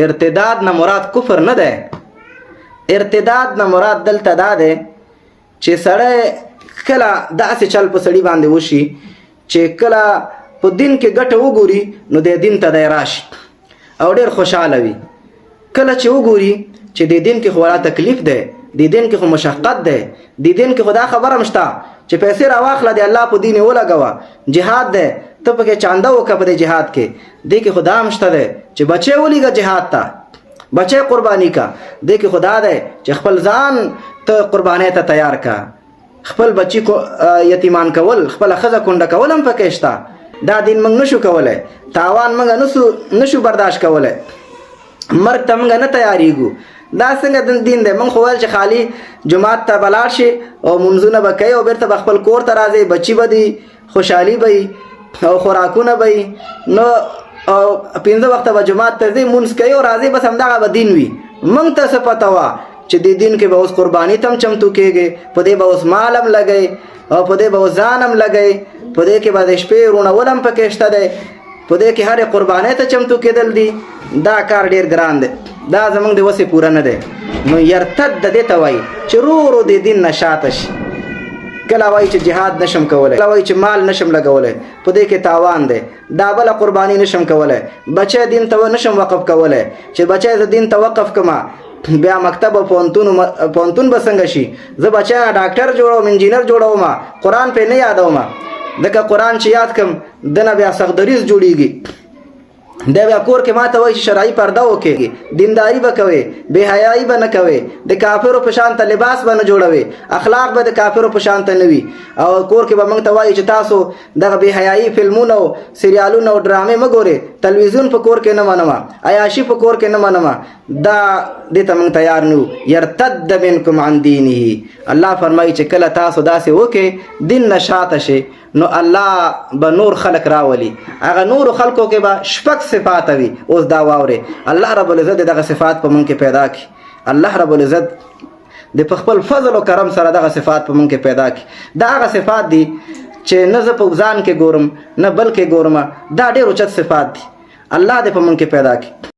ارتداد نه مراد کفر نه ده. ارتداد نه مراد دلته دا ده چې سړی کله داسې چل په سړي باندې وشي چې کله په دین کې ګټه وګوري نو د دین ته دی راشي او ډېر خوشحاله وي. کله چې وګوري چې د دین کې خو ولا تکلیف دی، د دین کې خو مشقت دی، د دین کې خو دا خبره هم شته چې پیسې راواخله د الله په دین یې ولګوه، جهاد دی، ته پکې چانده وکړه په دې جهاد کې، دې کې خو دا هم شته دی چې بچی ولیږه جهاد ته، بچی قرباني کا، دې کې خو دا دی چې خپل ځان ته قربانۍ ته تیار کا، خپل بچی کو یتیمان کول، خپل ښځه کونډه کول هم پکې شته. دا دین موږ نشو کولی، تاوان موږ نشو برداشت کولی، مرګ ته موږ نه تیاریږو. دا څنګه دین دی؟ موږ خو ویل چې خالی جومات ته به لاړ شي او مونځونه به کوي او بېرته به خپل کور ته راځي، بچي به دي، خوشحالي به وي او خوراکونه به وي، نو او پنځه وخته به جومات ته ځي، مونځ کوي او راځي، بس همدغه به دین وي. موږ ته څه پته وه چې دې دین کې به اوس قرباني ته هم چمتو کېږي، په دې به اوس مال هم لګوي او په دې به اوس ځان هم لګوي، په دې کې به د شپې روڼول هم پکې شته دی، په دې کې هرې قربانۍ ته چمتو کېدل دي. دا کار ډېر ګران دی، دا زمونږ د وسې پوره نه دی. نو یرتد د دې ته وایي چې رو ورو د دین نه شاته شي. کله وایي چې جهاد نشم کولی، کله وایي چې مال نشم لګولی، په دې کې تاوان دی، دا بله قرباني نشم کولی، بچی دین ته نشم وقف کولی، چې بچی زه دین ته وقف کړم بیا مکتب او پوهنتون به څنګه شي، زه بچی ډاکټر جوړوم، انجینر جوړوم، قرآن پې نه یادوم، ځکه قرآن چې یاد کړم دنه بیا سخت دریځ جوړیږي. دی بیا کور کې ماته وایي چې شرعي پرده وکړي، دینداري به کوې، بې حیایي به نه کوې، د کافرو په شان ته لباس به نه جوړوې، اخلاق به د کافرو په شان ته نه وي. او کور کې به موږ ته وایي چې تاسو دغه بې حیایي فلمونه او سریالونه او ډرامې مه ګورئ، تلویزیون په کور کې نه منم، عیاشي په کور کې نه منم. دا دې ته موږ تیار نه یو. یرتد منکم عن دینه، الله فرمایي چې کله تاسو داسې وکړئ، دین نه شاته شئ، نو الله به نور خلق راولي، هغه نور خلکو کې به شپږ صفات وي. اوس دا واورې، الله رب العزت دغه صفات په مونږ کې پیدا کړي. الله رب العزت د په خپل فضل او کرم سره دغه صفات په مونږ کې پیدا کړي. دا هغه صفات دي چې نه زه په ځان کې ګورم نه بل کې ګورم، دا ډېر اوچت صفات دي. الله دې په مونږ کې پیدا کړي.